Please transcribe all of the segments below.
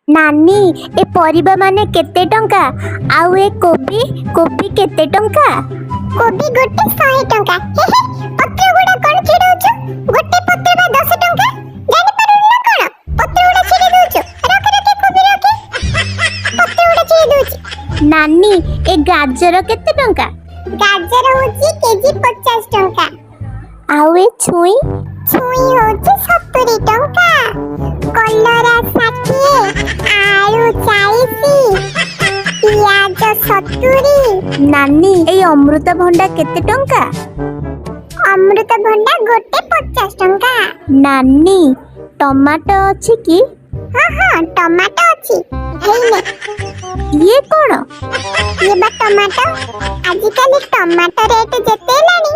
ନାନୀ, ଏ ପରିବା ମାନେ କେତେ ଟଙ୍କା? ଆଉ ଏ କୋବି, କୋବି କେତେ ଟଙ୍କା? କୋବି ଗୋଟେ 100 ଟଙ୍କା। ହେ ହେ, ପତ୍ର ଗୁଡା କଣ ଛିଡଉଛୁ? ଗୋଟେ ପତ୍ର ବା 10 ଟଙ୍କା, ଜାଣିପାରୁନୁ ନା କଣ? ପତ୍ର ଗୁଡା ଛିଡେଇ ଦଉଛୁ। ରଖ, ରଖେ, କୋବି ରଖେ, ପତ୍ର ଗୁଡା ଛିଡେଇ ଦଉଛି। ନାନୀ, ଏ ଗାଜର କେତେ ଟଙ୍କା? ଗାଜର ହଉଛି କେଜି 50 ଟଙ୍କା। ଆଉ ଏ ଛୁଇଁ? ଛୁଇଁ ହଉଛି 70 ଟଙ୍କା, କଲରା 60, ଆଳୁ 40, ପିଆଜ 70। ନାନୀ, ଏଇ ଅମୃତଭଣ୍ଡା କେତେ ଟଙ୍କା? ଅମୃତଭଣ୍ଡା ଗୋଟେ 50 ଟଙ୍କା। ନାନୀ, ଟମାଟୋ ଅଛି କି? ହଁ, ଟମାଟୋ ଅଛି, ହେଇନେ। ଇଏ କଣ? ଇଏ ବା ଟମାଟୋ। ଆଜିକାଲି ଟମାଟୋ ରେଟ୍ ଯେତେ ହେଲାଣି,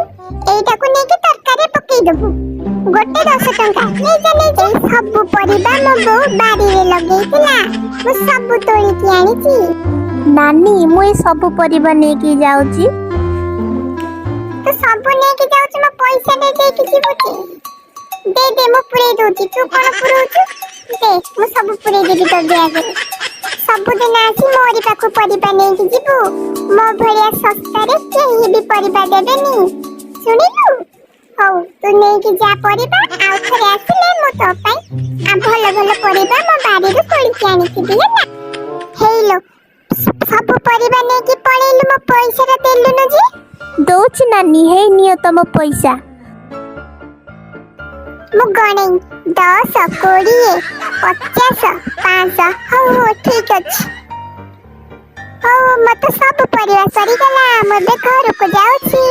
ଏଇଟାକୁ ନେଇକି ତରକାରୀରେ ପକେଇ ଦବୁ। ଗୋଟେ 10 ଟଙ୍କା, ନେଇଯା, ନେଇଯା। ଏଇ ସବୁ ପରିବା ମୋ ବୋଉ ବାରିରେ ଲଗେଇଥିଲା, ମୁଁ ସବୁ ତୋଳିକି ଆଣିଛି। ନାନୀ, ମୁଁ ଏ ସବୁ ପରିବା ନେଇକି ଯାଉଛି। ତୁ ସବୁ ନେଇକି ଯାଉଛୁ, ମୋ ପଇସା ଦେଇ ଦେଇକି ଯିବୁ କି? ଦେ ଦେ, ମୁଁ ପୁରେଇ ଦଉଛି। ତୁ କଣ ପୁରଉଛୁ? ଦେ, ମୁଁ ସବୁ ପୁରେଇ ଦେବି ତୋ ବ୍ୟାଗରେ। ସବୁଦିନ ଆସି ମୋରି ପାଖକୁ ପରିବା ନେଇକି ଯିବୁ। ମୋ ଭଳିଆ ଶସ୍ତାରେ କେହି ବି ପରିବା ଦେବେନି, ଶୁଣିଲୁ? ହଉ, ତୁ ନେଇକି ଯା ପରିବା। ଆଉ ଥରେ ଆସିଲେ ମୁଁ ତୋ ପାଇଁ ଆଉ ଭଲ ଭଲ ପରିବା ମୋ ବାରିରୁ ତୋଳିକି ଆଣିଥିବି, ହେଲା? ହେଇଲୋ, ସବୁ ପରିବା ନେଇକି ପଳେଇଲୁ, ମୋ ପଇସାଟା ଦେଲୁନୁ ଯେ। ଦଉଛି ନାନୀ, ହେଇ ନିଅ ତମ ପଇସା। ମୁଁ ଗଣେଇ, 10, 20, 50, 500। ହଉ ହଉ, ଠିକ ଅଛି। ହଉ, ମତେ ସବୁ ପରିବା ସରିଗଲା, ମୁଁ ଏବେ ଘରକୁ ଯାଉଛି।